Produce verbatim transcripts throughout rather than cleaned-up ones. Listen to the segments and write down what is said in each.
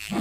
A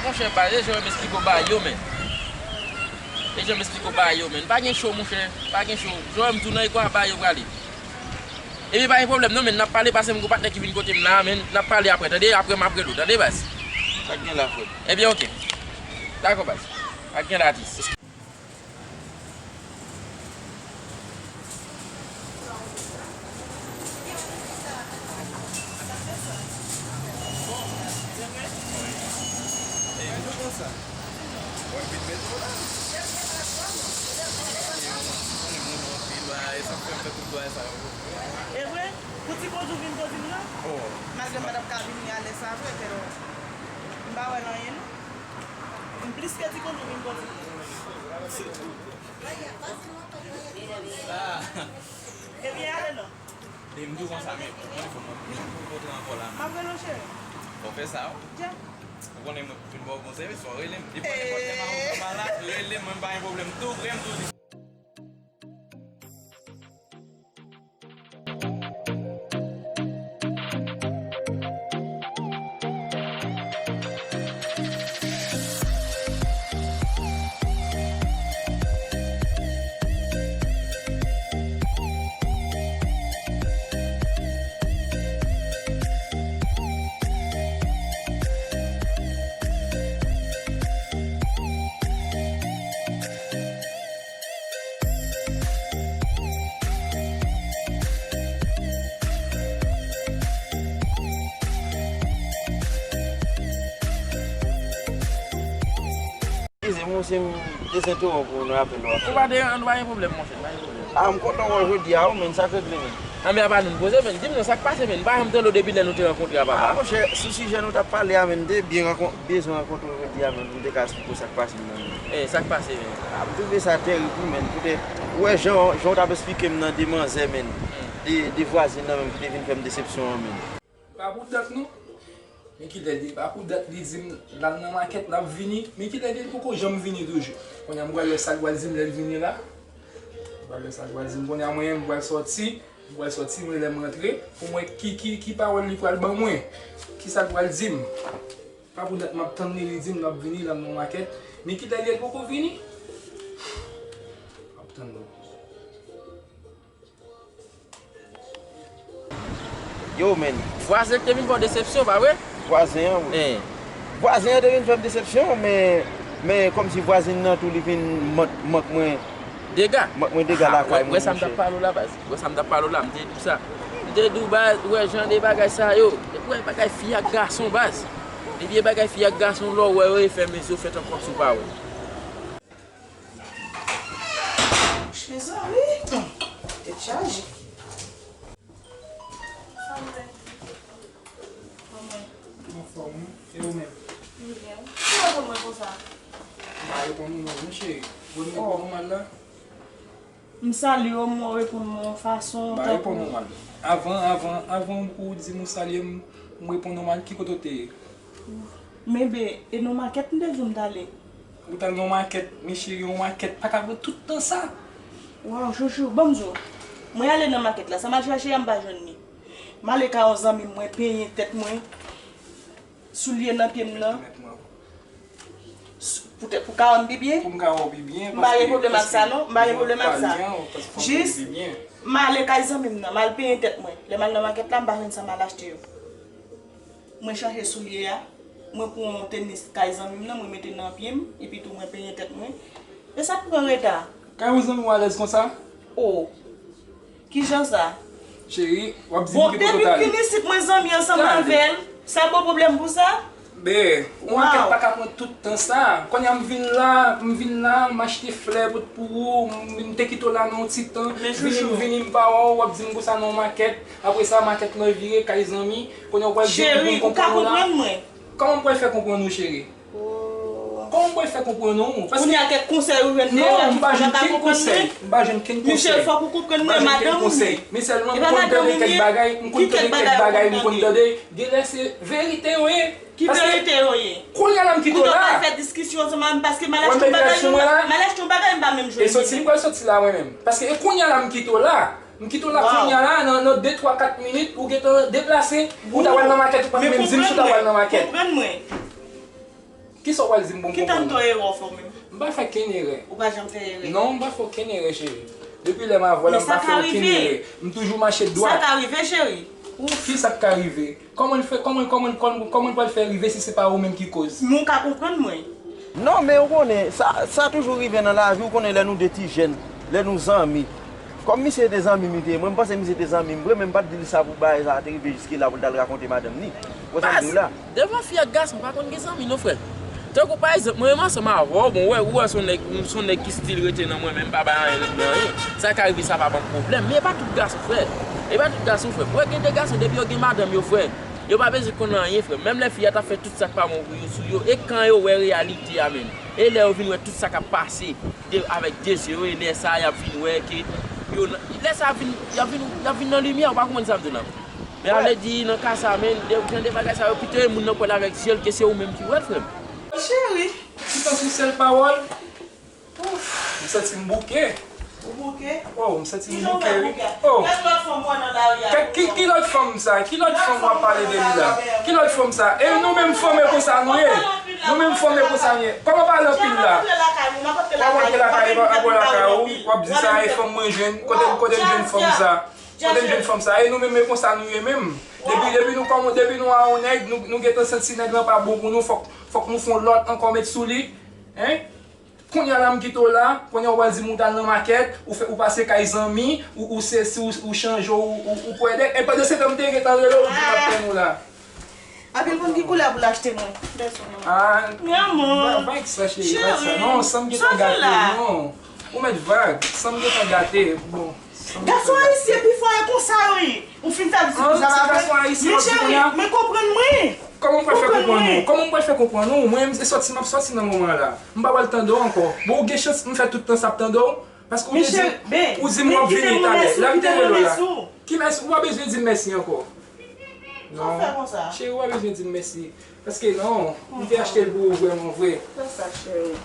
monchè, baz, e jan m esplike w ba yo, men. E jan m esplike w ba yo, men. Pa gen cho, monchè. Pa gen cho. Jan m tou nan ekwa ba yo prale. Epi pa gen pwoblèm non, men n ap pale, pase m gon patnè ki vin kote m la, men n ap pale apre, tande? Apre m ap rele w, tande, baz? Sa k gen la, frè? Ebyen, oke. Dakò, baz. Sa k gen la, atis? E vre? Pou ti kondwi w vin kote m nan? Malgre m pa t ap ka vini alè sa vre, pero m pa wè l anyen non. M plis ke ti kondwi w vin kote m. Ebyen, ale non. E m di w konsa, men, ou konnen fò m ap vin pou kontre ankò la. M ap rele w, cheri. Fò w fè sa, wi. Dja. Ou konnen mwen vin ba w bon sèvis, fò w rele m. Depi w nenpòt lè m a yon bon malad, rele m, mwen m pa gen pwoblèm. Tou prè m tou di. Eskize m, si m dezenterwonp ou nan apèl ou ap fè. Ou pa deranj, pa gen pwoblèm, monchè, pa gen pwoblèm. A, m kontan wè w jodi a, wi, men sa k regle, men. Anben, apa nou poze, men. Di m non, sa k pase, men? M pa janm tande w depi lè nou te rankontre a, papa. A, monchè, sou sijè nou t ap pale a, men, m te byen rankon-, bezwen rankontre w jodi a, men, pou m te ka esplike w sa k pase m nan, men. E, sa k pase, men? A, m twouve sa terib, wi, men, poutèt, ou wè, jan, jan w t ap esplike m nan de manzè, men, de, de vwazin nan, men, ki te vin fè m desepsyon an, men. Pa pou dat non. Men kilè li ye? Pa pou dat li di m l al nan makèt, l ap vini. Men kilè li ye? Li poko janm vini toujou. Kounye a m pral wè sa l pral di m lè l vini la. M pral wè sa l pral di m. Kounye a mwen menm m pral sòti. M pral sòti, mwen lè m rantre, pou m wè ki, ki, ki pawòl li pral ban mwen. Kisa l pral di m? Pa pou dat m ap tann li, li di m l ap vini, l al nan makèt. Men kilè li ye? L poko vini. M ap tann li. Yo, men. Vwazen ki te vin fè w desepsyon, pa vre? Vwazen an, wi. Hein. Vwazen an te vin fè m desepsyon, men, men kòmsi vwazin nan tou, li vin mank, mank mwen dega. Mank mwen dega lakay mwen, monchè. Wè sa m t ap pale w la, baz. Wè sa m t ap pale w la, m te di w sa. M te di w, baz, wè jan de bagay sa yo. Wè bagay fi ak gason, baz. Depi e bagay fi ak gason, lè w wè yo, e fèmen zye w, fè tankou kòmsi w pa wè. Mezanmi, tèt chaje. Sa m fè? Bon, non, non, cheri. Bon, oh, bon, mal la. M salye w, m wè w reponn mwen yon fason. M pa tankou reponn ou mal. Avan, avan, avan pou w di m ou salye m, m reponn ou mal, ki kote w te ye? Men ben, e nan makèt m te di w m t ale. Ou t al nan makèt, men cheri, yon makèt pa ka pran tout tan sa. Waw, chouchou, ban m di w. Mwen ale nan makèt la, sa m al chache a, m pa jwenn li. M ale kay yon zanmi m, mwen penyen tèt mwen, soulye nan pye m nan. Poutèt pou ka wè m pi byen. Pou m ka wè w pi byen. M pa gen pwoblèm ak sa non, m pa gen pwoblèm ak sa. Jis, m ale kay zanmi m nan, m al penyen tèt mwen. Lè m al nan makèt la, m pa jwenn sa m al achte yo. Mwen chanje soulye a, mwen pran yon tenis kay zanmi m nan, mwen mete nan pye m, epi tou mwen penyen tèt mwen. E sa k pran reta? Kay yon zanmi w alèz konsa? O. Kijan sa? Cheri, w ap di m ki kote w t ale. Bon, depi m vin isit, mwen zanmi ansanm avè l. Sa bon pwoblèm pou sa? Ben, yon ankèt pa ka pran tout tan sa. Kounye a m vin la, m vin la, m achte flè pou, pou ou, m, m te kite w la nan yon ti tan. Vini, m vini, m pa wè w, w ap di m konsa nan yon makèt. Apre sa, makèt lan vire, kay zanmi. Kounye a w pral di m pou m konprann ou la. Cheri, ou ka konprann mwen? Kòman m pral fè konprann ou, cheri? Kòman m pral fè konprann ou? Paske kounye a kèk konsèy ou jwenn deja ki fè w pa ka konprann mwen? Non, m pa jwenn kenn konsèy. M pa jwenn kenn konsèy. Michel, fòk ou konprann mwen, madanm ou ye. Men sèlman m konn tande kèk bagay, m konn tande kèk bagay, m konn tande. Genlè se verite yo ye. Ki verite yo ye? Kounye a la m kite w la. Ou ta pral fè diskisyon ansanm avè m paske m al achte yon bagay, m al achte yon bagay, m pa menm jwenn li. E soti, m pral soti la mwen menm. Paske e kounye a la m kite w la. M kite w la kounye a la, nan, nan de, twa, kat minit, ou gentan deplase, ou ta pral nan makèt, ou pa t menm di m si w ta pral nan makèt. Konprann mwen. Kisa w pral di m pou m konprann? Ki tan to erè w fè w menm? M pa fè kenn erè. Ou pa janm fè erè? Non, m pa fè okenn erè, cheri. Depi lè m avè w la, m pa fè okenn erè. M toujou mache dwat. Sa ka rive, cheri. Kisa k ka rive? Kòman l fè, kòman, kòman, kòman, kòman l pral fè rive si se pa ou menm ki koz? Men w ka konprann mwen. Non, men ou konnen, sa, sa toujou rive nan lavi, ou konnen lè nou de ti jèn, lè nou zanmi. Kòm misye te zanmi m li te ye, mwen m panse misye te zanmi m vre, men m pa t di l sa pou bagay sa a te rive jiske la pou l t al rakonte madanm ni. Ou wè sa m di w la? Devan fi ak gason pa konn gen zanmi non, frè. Tankou pa egzanp, mwen menm ansanm avè w, bon, ou wè, ou wè se yon nèg, m se yon nèg ki still rete nan mwen, men m pa bay anyen lòt nan anyen. Sa ka rive, sa pa ban m pwoblèm, men e pa tout gason, frè. E pa tout gason, frè. Ou wè gen de gason, depi yo gen madanm yo, frè, yo pa bezwen konn anyen, frè. Menm lè fi a t ap fè tout sa k pa bon pou yo sou yo, e kan yo wè reyalite a menm, e lè yo vin wè tout sa k ap pase de, avèk de zye yo, e lè sa a y ap vin wè ke yo nan, lè sa a vin, y ap vin, y ap vin nan limyè, ou pa konprann sa m di w la. Men sa vle di nan ka sa, men de, jan de bagay sa yo, pito e moun nan kwè l avèk zye l ke se ou menm ki wè l, frè m. Cheri. Ti tan sou sèl pawòl. Ouf, m santi m bouke. Ou bouke? Oh, m santi m bouke, wi. Oh. Kèk lòt fanm ou wè nan lari a? Ki, ki lòt fanm sa? Ki lòt fanm w ap pale de li la? Ki lòt fanm sa? E nou menm fanm e konsa nou ye. Nou menm fanm e konsa nou ye. Kòman pale anpil la? W ap antre lakay ou, w ap di sa e fanm mwen jwenn. Kote, kote m jwenn fanm sa? Kote m jwenn fanm sa? E nou menm e konsa nou ye menm. Depi, depi nou kòman, depi nou a yon nèg, nou, nou gentan santi nèg lan pa bon pou nou, fòk, fòk nou fè yon lòt ankò met sou li. Hein? Kounye a la m kite w la, kounye a w pral di m ou t al nan makèt, ou fè, ou pase kay zanmi, ou, ou sesi, ou, ou chanje, ou, ou, ou pwede. E pandan se tan m te gentan rele w, ou di m ap tann ou la. Apil konn ki koulè pou l achte mwen. Ah, mi amor. Pa, pa ek sa, cheri, pa ek sa. Non, san m gentan gate, non. Ou mèt vag, san m gentan gate, bon. Gason ayisyen pi fò e konsa yo ye. Ou fin fè diskisyon sa pa vre? Michel, men konprann mwen. Kòman m pral fè konprann ou? Kòman m pral fè konprann ou? Mwen menm se sòti m ap sòti nan moman an la. M pa pral tande w ankò. Bon, ou gen chans m fè tout tan sa ap tande w. Paske ou te di, ou di m w ap vini talè. Lè m te rele w la. Ki mèsi? Ou pa bezwen di m mèsi ankò. Non. Cheri, ou pa bezwen di m mèsi. Paske non, m te achte l pou ou vrèman vre. Sa sa, cheri.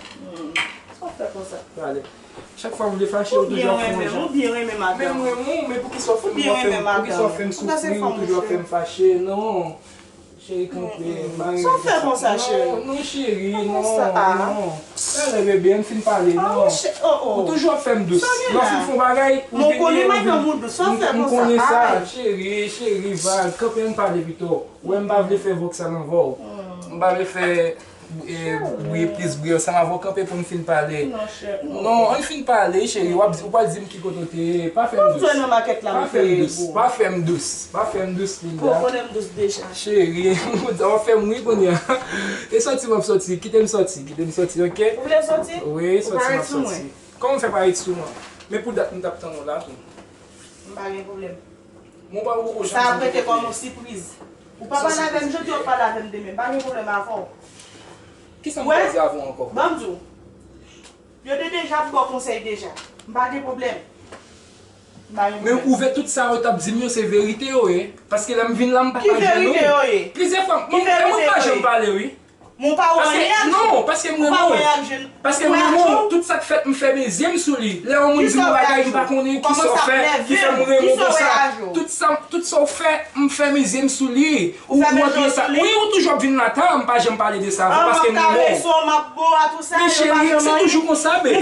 Sa w fè konsa? Talè. Chak fwa m vle fache, ou toujou ap fè yon jan. Ou byen renmen madanm. Men mwen, men poukisa w fè m, poukisa w fè m soufri, ou toujou ap fè m fache? Non. Cheri, kanpe, m pa renmen sa. Sa w fè konsa, cheri? Non, non, cheri, non, non. Talè, bebe, ann fin pale, non. Ou toujou ap fè m dous. Lè w fin fè yon bagay, ou vini, ou vini, m konnen sa, cheri, cheri, vag, kanpe, ann pale pito. Ou wè m pa vle fè vòksal anvè w. M pa vle fè, e, bri, plis bri ansanm avè w, kanpe pou n fin pale. Non, chè, non. Non, ann fin pale, cheri. W ap di, ou pral di m ki kote w te ye. Pa fè m dous. Pa fè m dous. Pa fè m dous. Pa fè m dous, Linda. Cheri, w ap fè m ri kounye a. E sòti m ap sòti. Kite m sòti. Kite m sòti, oke? Ou vle sòti? Wi, sòti m ap sòti. Kòman m fè pa ret sou mwen? Men pou dat m t ap tann ou la tou. M pa gen pwoblèm. Mwen pa poko janm. Sa ap rete kòm yon sipriz. Ou pa pale avè m jodi, w ap pale avè m demen. M pa gen pwoblèm avè w. Kisa m pral di avè w ankò? Ban m di w. Yo te deja ap ba w konsèy deja. M pa gen pwoblèm. M pa gen pwoblèm. Men ouvè tout sa yo t ap di m yo, se verite yo ye. Paske lè m vin la, m pa ka jwenn ou. Ki verite yo ye? Plizyè fwa, mwen, mwen pa janm pale, wi. Mon pa wè anyen ak non, paske m renmen w. Paske m renmen w. Tout sa k fèt, m fèmen zye m sou li. Lè yon moun di m yon bagay, m pa konnen kisa w fè, ki fè m renmen w konsa. Tout sa, tout sa w fè, m fèmen zye m sou li. Ou, ou antre sa. Wi, ou toujou ap vin la ta, m pa janm pale de sa avè w, paske m renmen w. Men cheri, se toujou konsa, be.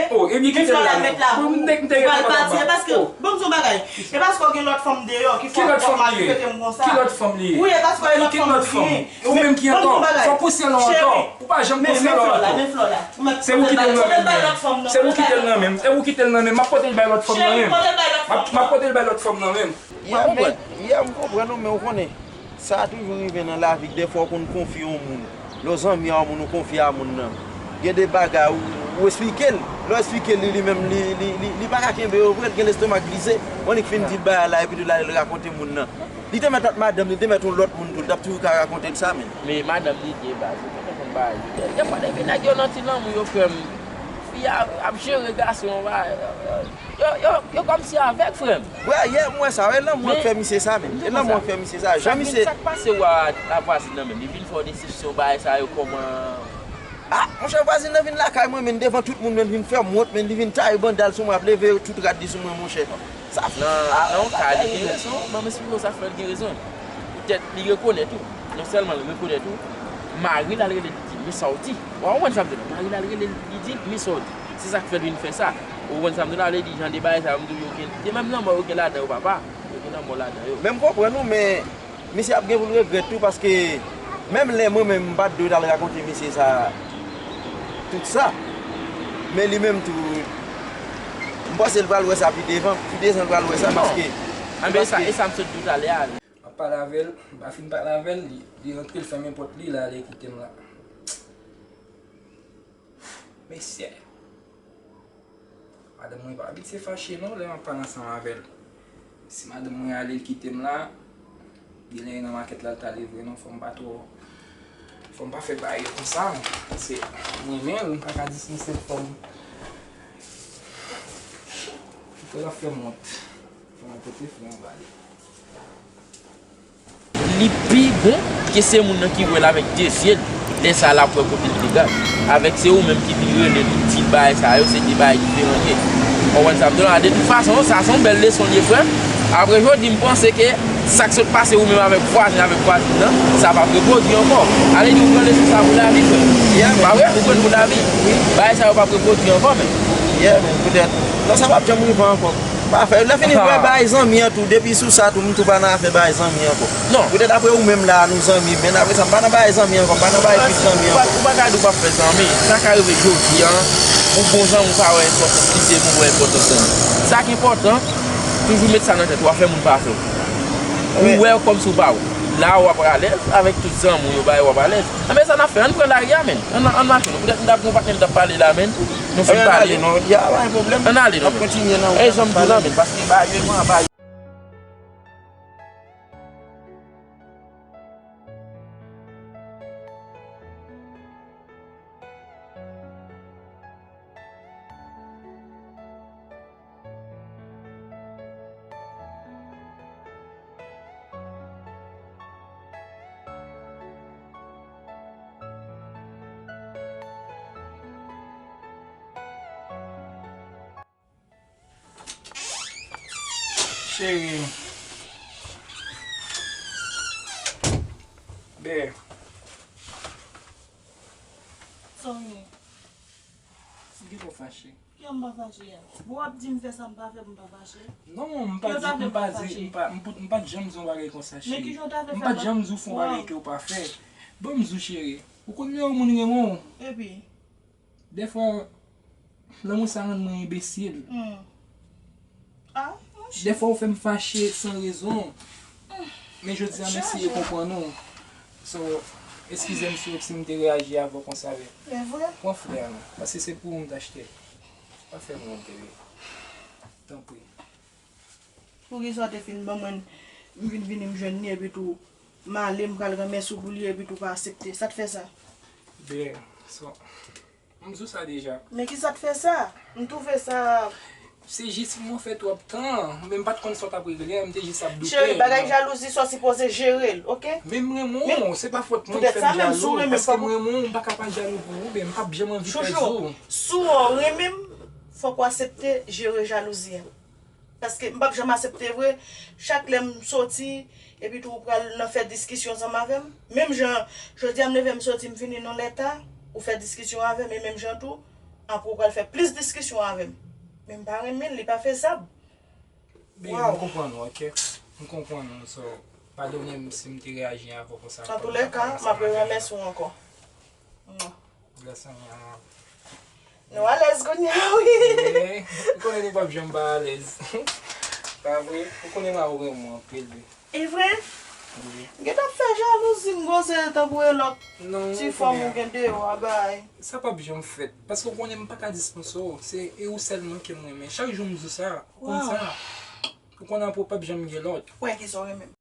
Oh, ebyen, kite l la non. Bon, m te, m te gentan pral pati, e paske, bon, m di yon bagay. E paske w gen lòt fanm deyò ki fè w maltrete m konsa. Ki lòt fanm li ye? Wi, e paske w gen lòt fanm li ye. E ou menm ki antò. Fòk ou sèl ou antò. Ou pa janm konfye lòt antò. Se ou kite l nan men m. Se ou kite l nan men m. E ou kite l nan men m. M ap pote l bay lòt fanm nan men m. M ap, m ap pote l bay lòt fanm nan men m. Yè, men, yè, m konprann ou, men ou konnen, sa toujou rive nan lavi, dèfwa ou konn konfye yon moun. Lè w zanmi a yon moun, ou konfye a moun nan. Gen de bagay, ou, ou esplike l. Lè w esplike l, li, li menm, li, li, li, li pa ka kenbe yo vre, l gen lestomak grize. Ou annik fin di l bagay la, epi tou l ale l rakonte moun nan. Li te mèt ak madanm li, li te mèt yon lòt moun tou, li t ap toujou ka rakonte l sa, men. Men madanm li gen baz, li te konn bagay li. Dèfwa, depi nèg yo nan ti lanmou yo, frè m, fi a ap jere gason an, bagay, yo, yo, yo kòmsi avèg, frè m. Wè, yè, m wè sa, wè, lanmou an k fè misye sa, men. E lanmou an k fè misye sa, jan misye. Sa k pase w a, la vwazin nan menm, li vin fè w desepsyon, bagay sa yo, kòman? Ah, monchè, vwazin nan vin lakay mwen, men devan tout moun, men vin fè m wont, men li vin taye banda l sou mwen, ap leve tout rad li sou mwen, monchè. Sa f-, nan, ah, nan yon ka, li gen rezon. Ban m esplike w sa k fè l gen rezon. Poutèt li rekonèt ou. Non sèlman l rekonèt ou, mari l al rele l, li di, "Men sa w di." W a konprann sa m di w la? Mari l al rele l, li di, "Men sa w di." Se sa k fè l vin fè sa. Ou konprann sa m di w la? Vle di, jan de bagay sa yo, m di w, yo gen, gen menm lanmò yo gen ladan yo, papa. Yo gen lanmò ladan yo. Men m konprann ou, men misye ap gen pou l regrèt tou, paske menm lè mwen menm m pa t dwe t al rakonte misye sa, tout sa. Men li menm tou, m panse l pral wè sa pi devan, pi devan l pral wè sa, paske. Anben, e sa, e sa m sot di w talè a. M ap pale avè l, m pa fin pale avè l, li, li rantre, l fèmen pòt li, l ale kite m la. Mesye. Madanm mwen pa abitye fache non, lè m ap pale ansanm avè l. Si madanm mwen ale, l kite m la, genlè nan makèt la, l t ale vre non, fò m pa twò, fò m pa fè bagay yo konsa, paske m renmen l, m pa ka dispanse l, fò m, fò l ap fè m wont. Fò m pote frè an ba li. Li pi bon ke se moun nan ki wè l avèk de zye l. Lè sa a, l ap wè kote l te gad. Avèk se ou menm ki vin rele l, di l bagay sa yo, se de bagay diferan l ye. Ou konprann sa m di w la? De tout fason, sa se yon bèl leson l ye, frè m. Apre jodi, m panse ke sa k sot pase ou menm avèk vwazen, avèk vwazin nan, sa p ap repwodui ankò. Ale di ou pran leson sa pou lavi, frè m. Pa vre? Ou pran l pou lavi. Bagay sa yo p ap repwodui ankò, men. Yeah, men poutèt. Non, sa p ap janm rive ankò. Pa fè, lè fini, m wè bagay zanmi an tou, depi sou sa tou, m tou pa nan afè bagay zanmi ankò. Non. Poutèt apre ou menm la, nou zanmi, men apre sa, m pa nan bagay zanmi ankò, m pa nan bagay plis zanmi ankò. Ou pa, ou pa ka di w p ap fè zanmi. Sa ka rive jodi a, ou bon zanmi, ou pa wè enpòtans li, se pou wè enpòtans zanmi. Sa k enpòtan, toujou met sa nan tèt ou, afè moun pa afè w. Ou wè w kòmsi w pa w. La w ap alèz, avèk tout zanmi w yo, bagay w ap alèz. Anben sa n ap fè, ann pran lari a, menn. Ann, ann mache non. Poutèt m t ap gen yon patnè m t ap pale la, menn. Nou fin pale. Ann ale non, y a pa gen pwoblèm. Ann ale non, menn. N ap kontinye nan wout la. E jan m di w la, menn, paske bagay yo, bagay Cheri. Bè. Sa w ye? Gen lè w fache. Kiyè m pa fache a? Bon, w ap di m fè sa m pa fè pou m pa fache? Non, m pa di, m pa di, m pa, m pa, m pa t janm di yon bagay konsa, cheri. Men kijan w ta fè fè m pa? M pa t janm di w fè yon bagay ke w pa fè. Ban m di w, cheri. Ou konn lè yon moun renmen w? Epi? Dèfwa, lanmou sa rann mwen enbesil. Hmm. Ah, monchè. Dèfwa ou fè m fache san rezon. Men jodi a, m eseye konprann ou. So, eskize m si, si m te reyaji avè w konsa, men. Men vre? Pran flè a non, paske se pou ou m t achte. Pa fè m wont, bebe. Tanpri. Poukisa w te fin ban mwen, m vin vini, m jwenn li, epi tou, m ale, m pral renmèsye w pou li, epi tou pa aksepte. Sa t fè sa? Bè, so, M di w sa deja. Men ki sa t fè sa? M twouve sa. Se jis mwen fè twòp tan. Men m pa t konn sa w t ap regle a, m te jis ap doute. Cheri, bagay jalouzi sa w sipoze jere l, oke? Men m renmen w, se pa fòt mwen ki fè m jalou. Paske m renmen w, m pa ka pa jalou pou ou, men m p ap janm anvi pèdi w. Chouchou, si w renmen m, fòk w aksepte jere jalouzi a. Paske m p ap janm aksepte vre, chak lè m soti, epi tou ou pral nan fè diskisyon ansanm avè m. Menm jan, jodi a m leve m soti m vini nan lè ta, ou fè diskisyon avè m, e menm jan tou, apre ou pral fè plis diskisyon avè m. Men m pa renmen l, li pa fezab. Baby, m konprann ou, oke? M konprann ou, so, padone m si m te reyaji avè w konsa. Antouleka, m ap remèsye w ankò. Bless, mwen. Nou alèz kounye a, wi. Ou konnen nou p ap janm pa alèz. Pa vre? Ou konnen mwen renmen w anpil, wi. E vre? M gentan fè jalouzi, m gwo se tankou e lòt ti fanm ou gen deyò a bay. Sa p ap janm fèt. Paske ou konnen m pa ka dispanse w. Se e ou sèlman ke m renmen. Chak jou m di w sa. Ou konn sa. Ou konnen apre w p ap janm gen lòt. Wè kisa w renmen m.